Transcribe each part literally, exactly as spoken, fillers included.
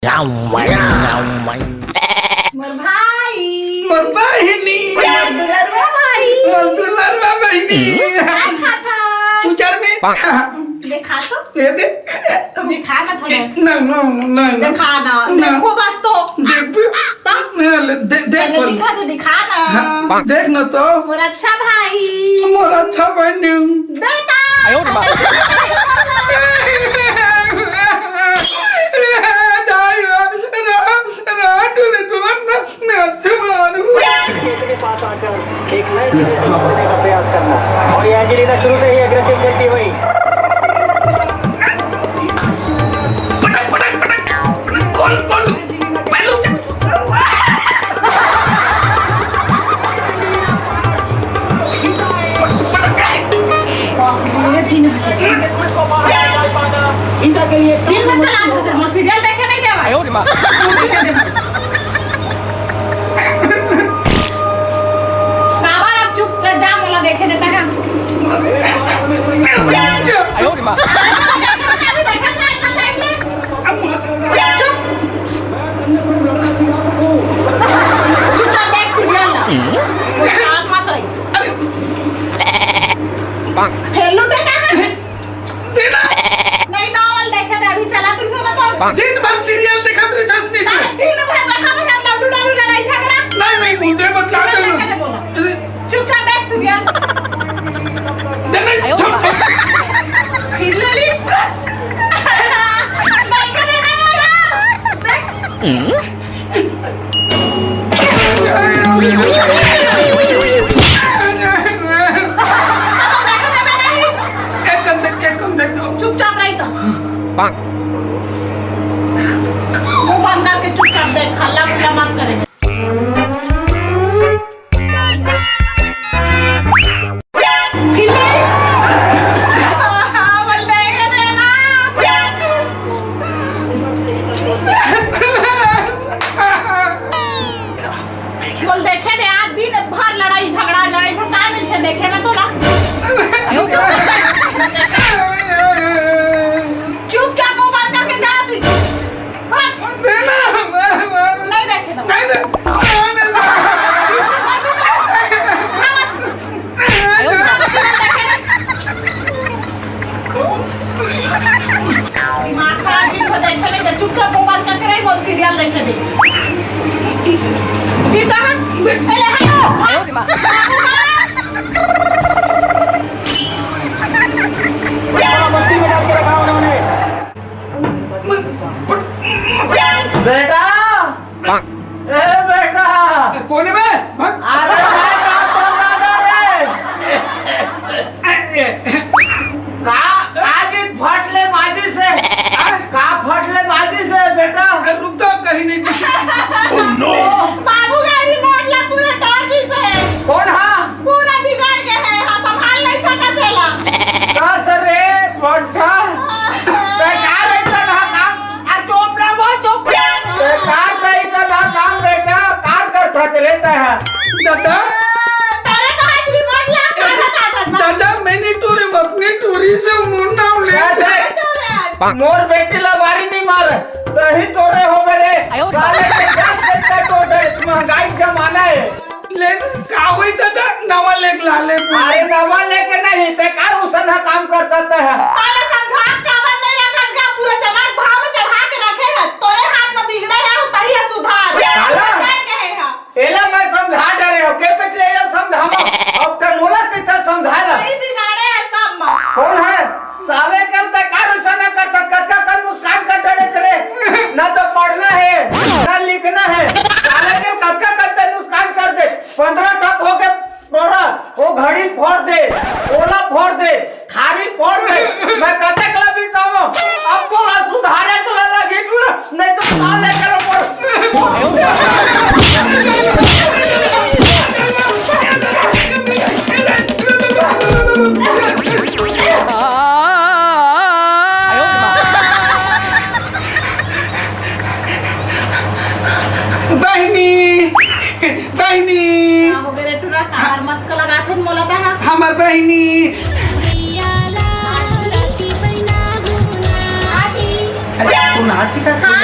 मोर भाई। मोर बहिनी। मोर दुलरवा भाई। मोर दुलरवा बहिनी। काय खाता? चुचर में। देखा तो। दे दे। देखा ना थोड़ा। ना, ना, ना, ना। देखा ना। ना। देखो बस तो। देख भी। तब? ना, ले, दे, देख पहले बोल। दिखा तो दिखा ना। हाँ, देख ना तो। मोर अच्छा भाई। मोर अच्छा बहिनी। देखा। आयो रे माँ। दाई रे, रे, रे, टूले, टूले, ना। मैं अच्छे मारू। के पास आकर एक नए सिरे से जोड़ने का प्रयास करना। और ये एंजेलिना शुरू से ही एग्रेसिव खेलती हुई। पटक, पटक, पटक। गोल, गोल। पहलू से। दिन में चला दो, सीरियल देखे नहीं देवा। आयो रे माँ। काबर अब चुप जा, जा बोला देखे देता है। आयो रे माँ। चुपचाप देख सीरियल ना। साथ मत रही। अरे। फेर लुटे का है? देना। नहीं तो वाल देखे दे, अभी चला तू सुना तो। दिन भर सीरियल देखत रहिथस नहीं तो। दिन भर देखत रहिथस, लड्डू डालू लड़ाई झगड़ा। नहीं, नहीं, मुझे बतला सीरियल देना। देखे दे बोला। अरे। चुपचाप देख सीरियल। दे नहीं, आयो छोड़, बाबा। छोड़। फिर ले ली। देखे दे नहीं बोला। देख। एक कन देख, एक कन देख। चुपचाप रही तो। मुंह बंद करके चुपचाप देख, हल्ला गुल्ला मत करे। बोल देखे दे यार, दिन भर लड़ाई झगड़ा, लड़ाई झगड़ा मिलके देखे में तो ना। चुपचाप मुंह बंद करके जा तू। हट। देना, मैं, मैं, नहीं देखे तो। नहीं दे, नहीं दे। दिमाग खराब, दिन भर देखे नहीं, चुपचाप मोबाइल का करे, बोल सीरियल देखे दे। फिर तो हम, ए, ले, हट। बेटा, ए बेटा। कोन हे बे? भाग। अरे भाई, का कर रहा रे? का, का जी फट ले बाजी से? का फट ले बाजी से बेटा? अरे रुक तो, कहीं नहीं कुछ। बाबू का रिमोट ला पूरा तोड़ दी से। कोन हा? पूरा बिगड़ गए है, हाँ, संभाल नहीं सका चला। का सर रे, मोटा? बेकार है सर, हाँ, काम। आ, चुप ना बोल, चुप। बेकार कहीं का ना काम बेटा, कार कर था चले तै है। दादा। तेरे तो आज रिमोट ला, कहाँ था, था, था? दादा, मैं नहीं टोरे, मैं अपने टोरी से मुंह ना ले। क्या थे? टोरे आज। मोर बेटी ला बारी नहीं मार, सही टोरे हो मेरे। आयो। साले के जान से टोरे, महंगाई जमाना है। ले, का होई दादा? नवा लेके ला ले। अरे, नवा लेके नहीं, ते का उसन हा काम करता ते है? ताला समझा, कावन नहीं रखत गा, पूरा जमात भाव चढ़ा के रखे है। तोरे हाथ में बिगड़े है, उतरी है सुधार। ताला? जान के है हा। एला मैं समझा डरे हो, के पिछले ये समझावा? अब ते मोला कितना समझाना? नहीं बिगाड़े है सब माँ। कौन है? साले के ते का उसन हा करता, कतका कन नुकसान कर डरे चले। ना तो पढ़ना है, ना लिखना है। साले के कतका कन ते नुकसान कर दे। पंद्रह तक हो के तोरा, वो घड़ी फोड़ दे, ओला फोड़ दे, थारी फोड़ दे, मैं कटे कला भी जाऊँ, अब तोरा सुधारे चला लगी टूड़ा, नहीं तो साले के ऊपर। बहिनी, बहिनी। का हो गे रे टूरा, काबर मस्का लगाथे मोला तहाँ? हमर बहिनी। अरे, तू नाच सिखा, तू हाँ।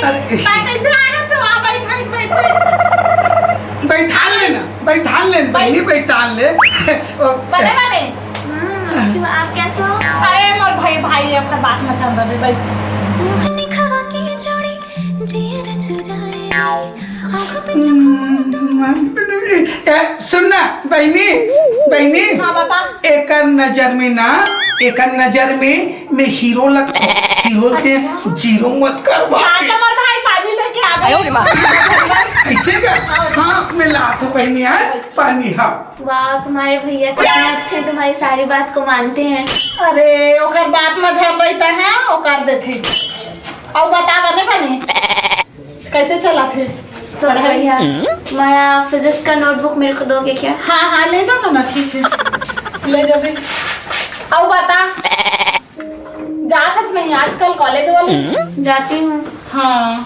नाच। बैठ, कैसे आ रहा छो? आ, बैठ, बैठ, बैठ, बैठ। बैठाल ले ना, बैठाल ले, बहिनी, बैठाल ले। ओ, बने, बने। हम्म, अच्छा, आप कैसे हो? अरे, मोर भाई, भाई, आपका बात मत समझ, बैठ। मुँह दिखावा के जोड़ी, जियर चुराए, आँख पे चुप ए, सुन ना, बहिनी, बहिनी। हाँ, बाबा। एकर नजर में ना, एकर नजर में मैं हीरो लगता हूँ। हीरो के अच्छा। जीरो मत करवा। हाँ, तो मोर भाई पानी लेके आ गए। ऐसे का? हाँ, मैं लात हूँ बहिनी, हाँ, पानी, हाँ। वाह, तुम्हारे भैया कितने अच्छे हैं, तुम्हारी सारी बात को मानते हैं। अरे, ओकर बात में झन रहता है, ओकर देते। और बता, बने, बने? कैसे चला थे? सब पढ़ाई? बढ़िया। तुम्हारा फिजिक्स का नोटबुक मेरे को दोगे क्या? हाँ, हाँ, ले जाओ ना, ठीक है। ले जाओ। अब बता, जात हच नहीं आजकल कॉलेज वॉलेज? जाती हूँ। हाँ।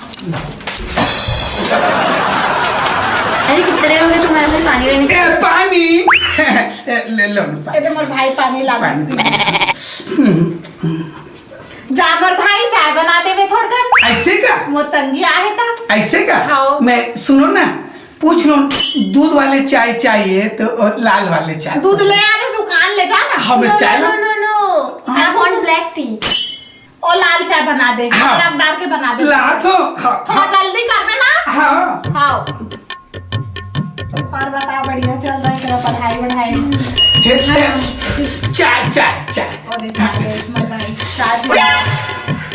अरे, कितने हो गए तुम्हारे में पानी लेने के? ए, पानी। ए, ले लो ना पानी। ए, तो मोर भाई पानी ला दे। पानी। जा मोर भाई, चाय बना देवे थोड़कन। ऐसे का? मोर संगी आहे ता। ऐसे का? हाँ। मैं, सुनो ना, पूछ लो, दूध वाले चाय चाहिए तो लाल वाले चाय? दूध ले आवे दुकान ले जा ना। हाँ, मैं नो, चाय नो, ना। नो, नो, नो। हाँ। I want black tea। ओ लाल चाय बना दे, हाँ। अदरक डाल के बना दे। ला तो, हाँ, थोड़ा हाँ। जल्दी कर देना। हाँ। हाँ। और बता, बढ़िया चल रहा है तेरा पढ़ाई वढ़ाई? हे, हे, चाय, चाय, चाय। अरे, चाय दे, इसमें भाई, चाय पी।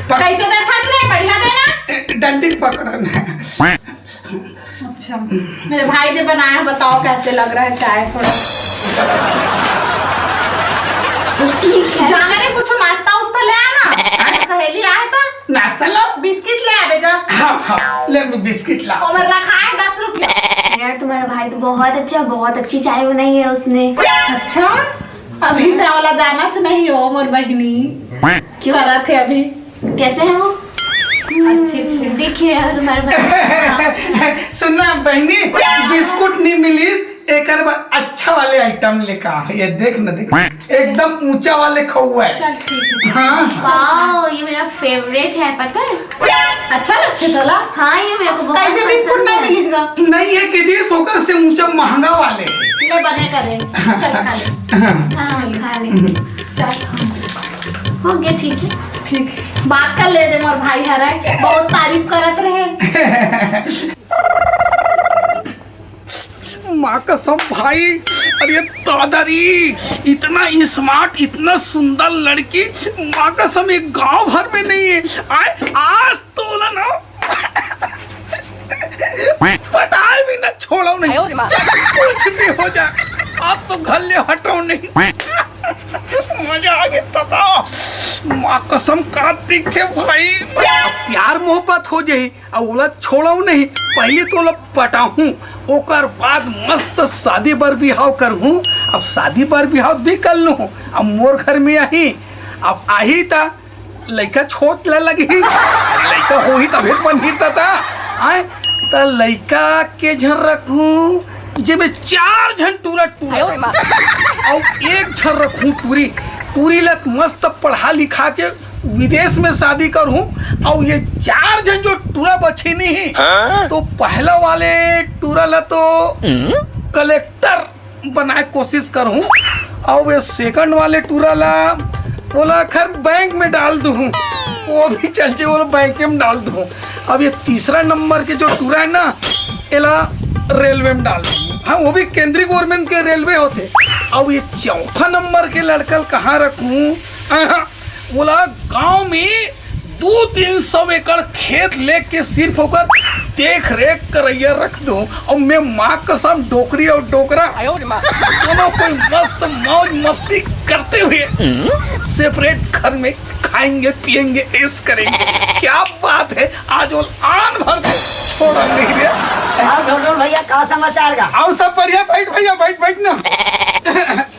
पक- कैसे दे फंस रहे? बढ़िया देना। ए, डंडी पकड़न है। अच्छा, मेरे भाई ने बनाया, बताओ कैसे लग रहा है चाय थोड़ा। ठीक है। जाना नहीं, कुछ नाश्ता उस्ता ले आना। सहेली आए तो नाश्ता ला? बिस्किट ले आवे जा। हाँ, हाँ, ले, मैं बिस्किट ला। ओमे रखा है दस रुपया। यार, तुम्हारा भाई तो बहुत अच्छा, बहुत अच्छी चाय बनाई है उसने। अच्छा, अभी तो वाला जाना च नहीं हो, मोर बहिनी। क्यों? करा थे अभी। कैसे है वो? अच्छे, अच्छे। देख ही रहे हो तुम्हारे भाई। सुनना बहिनी, बिस्कुट नहीं मिलिस, एकर बर अच्छा वाले आइटम लेके आ। ये देख ना, देख, एकदम ऊंचा वाले खोवा है। चल, ठीक है। हाँ। वाओ, ये मेरा फेवरेट है, पता है? अच्छा लगते तोला? हाँ, ये मेरे को बहुत कैसे बिस्कुट पसंद नहीं है। मिली इतना? नहीं, ये किती सोकर से ऊंचा महंगा वाले। ले बने करे। चल खा ले। हाँ, खा ले। चल। हो गया, ठीक है। ठीक। बात कर ले दे, मोर भाई हराए, बहुत तारीफ करत रहे। माँ कसम भाई, अरे दादा री, इतना स्मार्ट, इतना सुंदर लड़की, माँ कसम, एक गांव भर में नहीं है। आए, आज तो बोला ना, पटाए भी ना छोड़ो नहीं, आयो रे माँ। चाहे कुछ भी हो जाए, आप तो घर ले हटो नहीं। मजा आ गया दादा, माँ कसम, का दिखते भाई। अब प्यार मोहब्बत हो जाए, अब ओला छोड़ो नहीं, पहले तो ओला पटाहूँ, ओकर बाद मस्त शादी बर बिहाव करहूँ। अब शादी बर बिहाव भी कर लूँ, अब मोर घर में आही, अब आही ता लइका छोट ल लगही, लइका होही तभे त बनही त, त आय, त लइका के झन रखहूँ, जेमे चार झन टूरा टूरा, आयो रे माँ। अउ एक झन रखहूँ टूरी, टूरी ल मस्त पढ़ा लिखा के विदेश में शादी करहूँ, अउ ये चार झन जो टूरा बछी नहीं, हाँ? तो पहला वाले टूरा ल तो हम्म? कलेक्टर बनाए कोशिश करहूँ, अउ ये सेकंड वाले टूरा ला, ओला खैर बैंक में डाल दूँ, वो भी चल जे, ओला बैंक में डाल दूँ। अब ये तीसरा नंबर के जो टूरा है ना, एला रेलवे में डाल दूँ। हाँ, वो भी केंद्रीय गवर्नमेंट के रेलवे होथे। अब ये चौथा नंबर के लड़का ल कहाँ रखूँ? अहाँ, ओला गांव में दू तीन सौ एकड़ खेत लेके सिर्फ ओकर देख रेख करइया रख दो, अउ मैं माँ कसम डोकरी अउ डोकरा आयो रे माँ। दोनों कोई मस्त मौज मस्ती करते हुए सेपरेट घर में खाएंगे पिएंगे ऐश करेंगे। क्या बात है, आज वो आन भर के छोड़ा नहीं रे। और ढोलढोल भैया, का समाचार गा? अउ सब बढ़िया, बैठ भैया, बैठ, बैठ ना।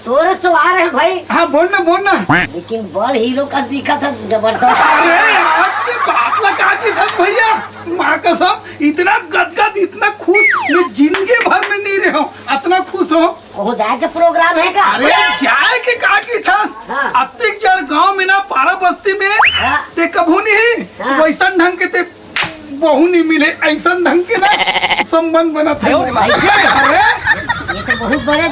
तोरे सवार है भाई। हाँ, बोल ना, बोल ना। लेकिन बड़ हीरो कस दिखत है, जबरदस्त। अरे, आज के बात ला का की था भैया, माँ कसम, इतना गदगद, इतना खुश मैं जिंदगी भर में नहीं रहे हूँ, इतना खुश हूँ। कहूँ जाए के प्रोग्राम है का? अरे, जाए के का की था? हाँ। अतिक जड़ गांव में ना, पारा बस्ती में, हाँ। ते कभू नहीं, हाँ। वैसन ढंग के ते बहू नहीं मिले, ऐसन ढंग के ना संबंध बनत हे। ऐसे? अरे, ये तो बहुत बड़े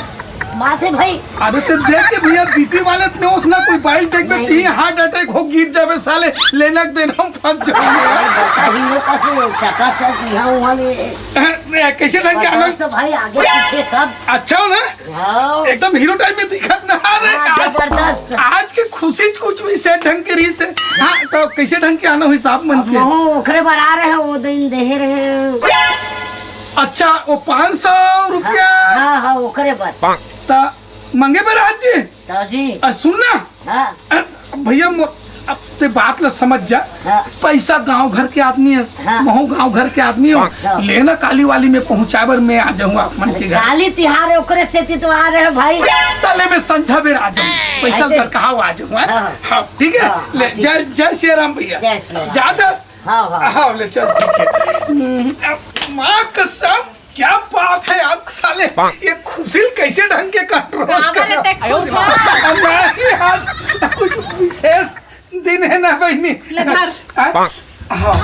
बात है भाई। अरे तो देख के भैया, बीपी वाले इतने होस ना, कोई बाइल देख के नहीं। तीन हार्ट अटैक हो, गिर जावे साले, लेना के देना हम फंस जाएंगे। हीरो का से चकाचक यहाँ वहाँ ले। ए, कैसे ढंग के आना? जबरदस्त भाई, आगे पीछे सब। अच्छा हो ना? हाँ। एकदम हीरो टाइप में दिखत ना। अरे हाँ, आज, जबरदस्त। आज के खुशी च कुछ भी सेठ ढंग के रही से। हाँ, तो कैसे ढंग के आना हो हिसाब मन अब के? महू ओकरे बर आ रहे हैं, वो दिन देहे रहे। अच्छा, वो पाँच सौ रुपया। हाँ, हाँ, हाँ, ओकरे बर। त मंगे बर आज जी? तो जी। आ, सुन ना। हाँ। अ, भैया, मो-, अब ते बात ला समझ जा। हाँ। पैसा गांव घर के आदमी है, हाँ। महू गांव घर के आदमी हो। हाँ। लेना काली वाली में पहुंचाए बर मैं आ जाऊंगा आप मन के घर। काली तिहार है, ओकरे सेती तो आ रहे हैं भाई। तले में संझा बेर आ जाऊंगा, पैसा ऐसे? दरकहा आ जाऊंगा। हाँ। हाँ, ठीक है। हाँ, ले, हाँ, ठीक जय, है। जय सिया राम भैया। जय सिया राम। जा, जा। हाँ, हाँ। हाँ, ले चल, ठीक है। हम्म, अब माँ कसम, क्या बात है यार, साले, ये खुशी कैसे ढंग के कंट्रोल काबर करा? एते खुश हो? अब नहीं, आज कुछ विशेष दिन है ना बहिनी। ले धर। हाँ? हाँ।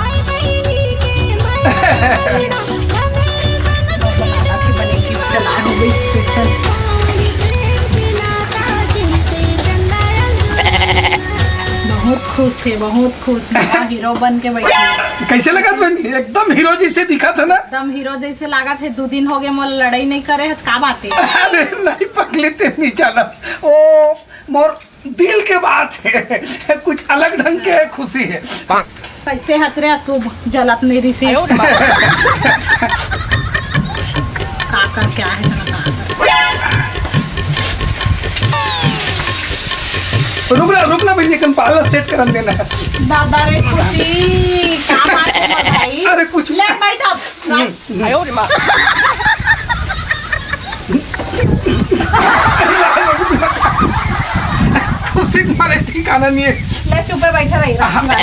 बहुत खुश है, बहुत खुश। नवा हीरो बन के बैठे। कैसे लगत बहिनी? एकदम हीरो जैसे दिखत हे ना? एकदम हीरो जैसे लागत हे। दू दिन हो गए मोला लड़ाई नहीं करे हस, का बात है? अरे नहीं पगली, ते नहीं जानस। ओ मोर दिल के बात है, कुछ अलग ढंग के खुशी है। कैसे हच रे अशुभ, जलत नहीं रिसी। का कर क्या है जना कहा। रुक ना, रुक ना भैया, कन पार्लर सेट करन देना। दादा रे खुशी, का बात है भाई? अरे कुछ ले बैठ अब। खुशी के मारे ठिकाना नहीं है। ले चुपे बैठा रही, राखी बांध।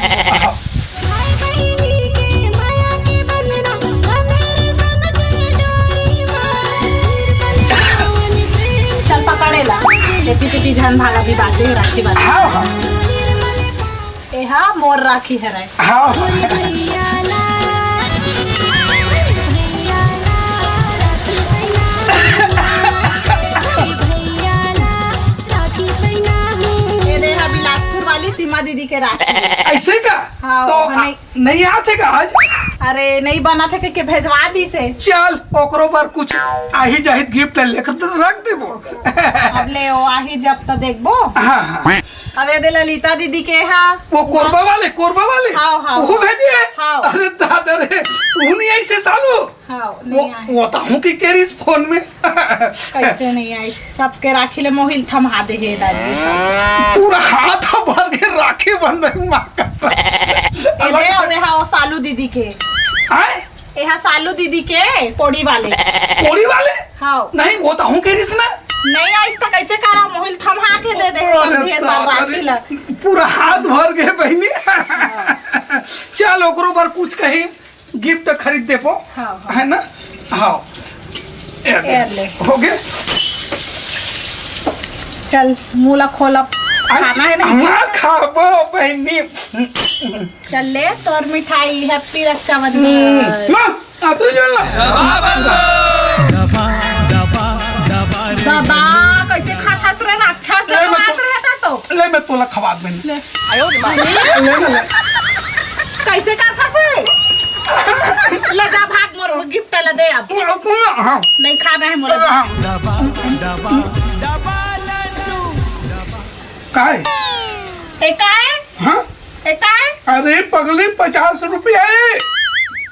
चल पकड़े ला, एती तेती झन भागा, भी बाचे हे राखी बांध। हाँ, हाँ। एहा मोर राखी हरय। हाँ। ये दे, हा बिलासपुर वाली सीमा दीदी के राखी। ऐसे का? हाँ, तो हाँ, नहीं। नहीं आथे का आज? अरे, नहीं बनत हे के, के भेजवा दी से। चल, ओकरो बर कुछ आही जाहित गिफ्ट लेकर तो रख देबो। अब ले, ओ आही जब तो देखबो। हाँ, हाँ। अब ये दे ललिता दीदी के हा। वो कोरबा वाले, कोरबा वाले? हाँ, हाँ, वो हाँ। भेजे है? हाँ। अरे दादा रे, वो नहीं आई से सालू। हाँ, वो, नहीं आए। वो तो हूँ कि केरिस फोन में। कैसे नहीं आई? सबके राखी ले मोहिल थमा दे हे दादी सब। पूरा हाथ भर के राखी बंधन माँ का सब। ए दे, अब यहाँ वो सालू दीदी के। आए? यहाँ सालू दीदी के, कोड़ी वाले। कोड़ी वाले? हाँ। नहीं, वो तो हूँ केरिस ना। नहीं आइस तो कैसे करा? मोहिल थमा के दे दे हे अरे समझे सब दादा राखी रे, ला। पूरा हाथ भर गए बहनी। चल, ओकरो बर कुछ कहीं गिफ्ट खरीद देबो, हाँ, हाँ। है ना? हाँ। ए, ए, ले। हो गए? चल, मुंह ला खोल अब। आ, खाना है ना? हाँ, खाबो, बहनी। चल ले, तोर मिठाई, हैप्पी रक्षाबंधन। हम्म, माँ, आ, तू चल ना। बाबा, कैसे खात हस रे ना? अच्छा से ले, मैं बात तो, रहता तो। ले, मैं तोला खवात बहनी। ले। ले ना, ले। कैसे करता है? ले जा भाग, मोर गिफ्ट ला दे अब। हाँ। नहीं खाना है मोला। हाँ। काय? ए काय? हाँ? ए काय? अरे पगली, पचास रुपया है।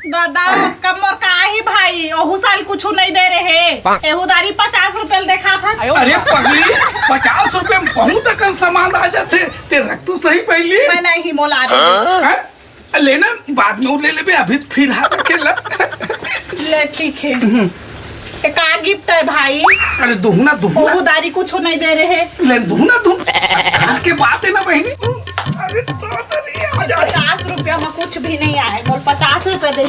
दादा, कम मोर का ही भाई, ओहू साल कुछ नहीं दे रहे। एहू दारी पचास रुपया देखा था। अरे पगली, पचास रुपया में बहुत अकन सामान आ जाथे। ते रख तो सही पहली। मैं नहीं, मोला आ रहे। हाँ? ले ना, बाद में वो ले लेबे, अभी फिर हाथ रखे ला। ले, ठीक है। हम्म। ए, का गिफ्ट है भाई? अरे, दुहना, दुहना। ओहू दारी कुछ नहीं दे रहे। ले, दुहना, दुहना। घर के बात है ना, बहनी। अरे, तो, तो नहीं आ जाए। पचास रुपया में कुछ भी नहीं आए, बोल, पचास रुपया दे।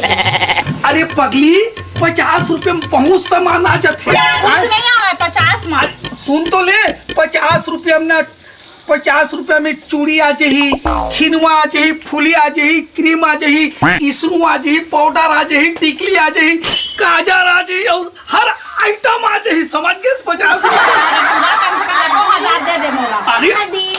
अरे, पगली, पचास रुपया में बहुत सामान आ जाथे। कुछ नहीं आए, पचास में। सुन तो ले, पचास रुपया में ना पचास रुपया में चूड़ी आ जाही, खिनवा आ जाही, फुली आ जाही, क्रीम आ जाही, इसरू आ जाही, पाउडर आ जाही, टिकली आ जाही, काजर आ जाही अउ हर आइटम आ जाही। समझ गेस? पचास रुपया। दो हजार दे दे मोला। अरे अरे,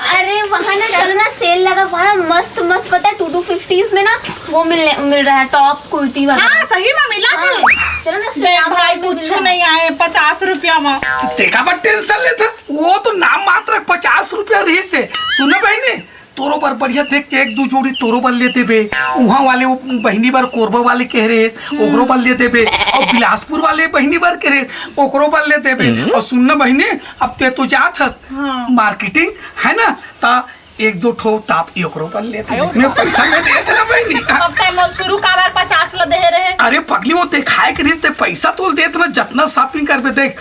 अरे वहाँ ना, चलो ना, सेल लगा, वहाँ ना मस्त मस्त, पता है, टू टू फिफ्टीज में ना वो मिलने मिल रहा है, टॉप कुर्ती वाला। हाँ, सही में मिला हाँ, थे। चलो ना, देख भाई, कुछ नहीं आए पचास रुपया में। देखा, पर टेंशन लेथस, वो तो नाम मात्र पचास रुपया रहिस हे। सुन बहिनी, तोरो बर बढ़िया देख के एक दू जोड़ी तोरो बर ले देबे, उहाँ वाले वो बहिनी बर, कोरबा वाले कह रहे, ओकरो बर ले देबे, अउ बिलासपुर वाले बहिनी बर कह रहे, ओकरो बर ले देबे। अउ सुन ना बहिनी, अब ते तो जात हस हाँ। मार्केटिंग, है ना, त एक दो ठो टॉप ओकरो बर ले देबे। मैं पैसा में देत ना बहिनी। अब तैं मोल शुरू काबर पचास ल दे रहे? अरे पगली, वो देखाए के रिहिस ते पैसा तोल देत ना, जतना शॉपिंग करबे देख,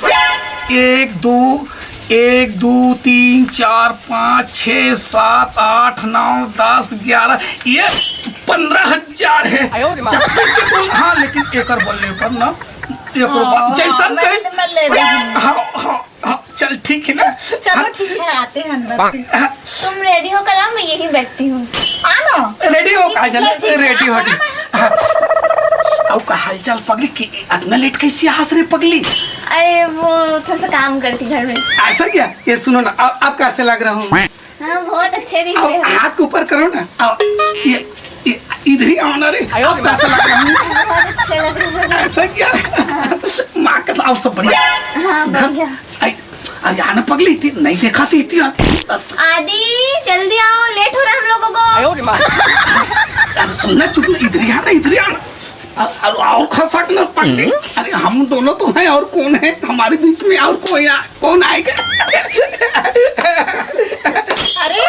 एक दो एक दो तीन चार पाँच छः सात आठ नौ दस ग्यारह, ये पन्द्रह हजार है। जब तक के तू हाँ, लेकिन एकर बल्ले पर ना, एकर हाँ, बल-, जैसन हाँ, कहे मैं, मैं ले लूँगी। हाँ, हाँ, हाँ, चल ठीक है ना। चलो ठीक है, आते हैं अंदर से। हाँ, तुम रेडी होकर आओ, मैं यहीं बैठती हूँ। आ ना। रेडी हो काजल, ठीक है, रेडी हो, हाँ, ठीक। हाँ। अब का हालचाल पगली, कि इतना लेट कैसे आस रे पगली? अरे वो थोड़ा सा काम करती घर में। ऐसा क्या? ये सुनो ना, अब, अब कैसे लग रहा हूँ? हाँ, बहुत अच्छे दिख रहे अब हो। हाथ को ऊपर करो ना। अब ये, ये इधर ही आओ ना रे। अब कैसे लग रहा हूँ? बहुत अच्छे लग रहे हो। ऐसा क्या? माँ कसम, सब बढ़िया। हाँ, घर बढ़िया। आई, अरे आना पगली, इतनी नहीं देखा थी इतनी। आदि, जल्दी आओ, लेट हो रहा है हम लोगों को। अरे सुन ना, चुप ना, इधर ही आना, इधर ही आना। अ-, अरे और खसक ना पगली। अरे हम दोनों तो हैं, और कौन है हमारे बीच में, और कोई आ-, कौन आएगा? अरे,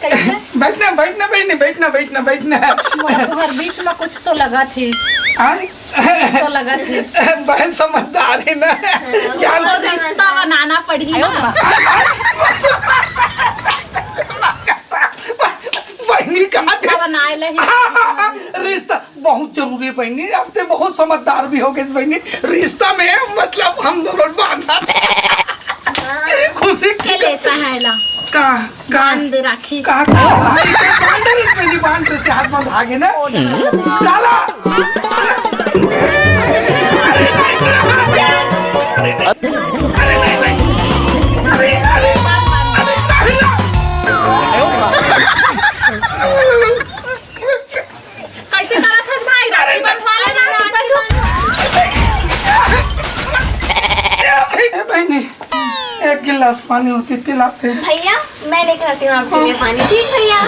कैसे? बैठना, बैठना बहिनी, बैठना, बैठना, बैठना। मोला तोहर बीच में कुछ तो लगा थे। हाँ? तो लगा थे। बहन समझदार है ना। जान तो रिश्ता बनाना पड़ी ना। बहिनी कहा थे? रिश्ता बनाए ले ही। रिश्ता बहुत जरूरी है बहिनी, अब ते बहुत समझदार भी हो गए बहिनी। रिश्ता में मतलब हम दोनों बांधा थे। खुशी के लेता है ला। का, का? बांध राखी। का, का? भाई, के बांध रे, इसमें नहीं बांध रे, से हाथ बांध आगे ना। काला। कैसे करत हस भाई? राखी बंधवा लेना, चुपे चुप। ए बहिनी, एक गिलास पानी होती, तिला दे। भैया, मैं लेकर आती हूँ आपके लिए पानी। ठीक भैया।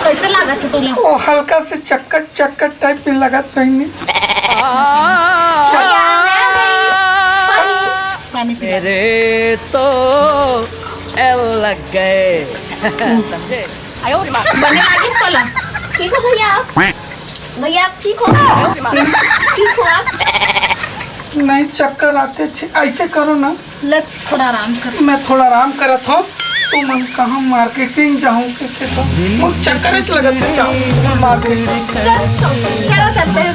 कैसे लागत है तोला? वो हल्का से चक्कर, चक्कर टाइप में लागत बहिनी। भैया, मैं आ गई। पानी। पानी पिला। मेरे तो एल लग गए। समझे? बने लागिस तोला? ठीक हो भैया आप? भैया आप ठीक हो? ठीक हो आप? नहीं, चक्कर आते छे। ऐसे करो ना। ले, थोड़ा आराम कर। मैं थोड़ा आराम करत हूँ। तुम हम कहाँ मार्केटिंग जाऊँ के, के तो वो चक्कर च लगत है, जाओ मार्केटिंग। चल, चलो चलते हैं।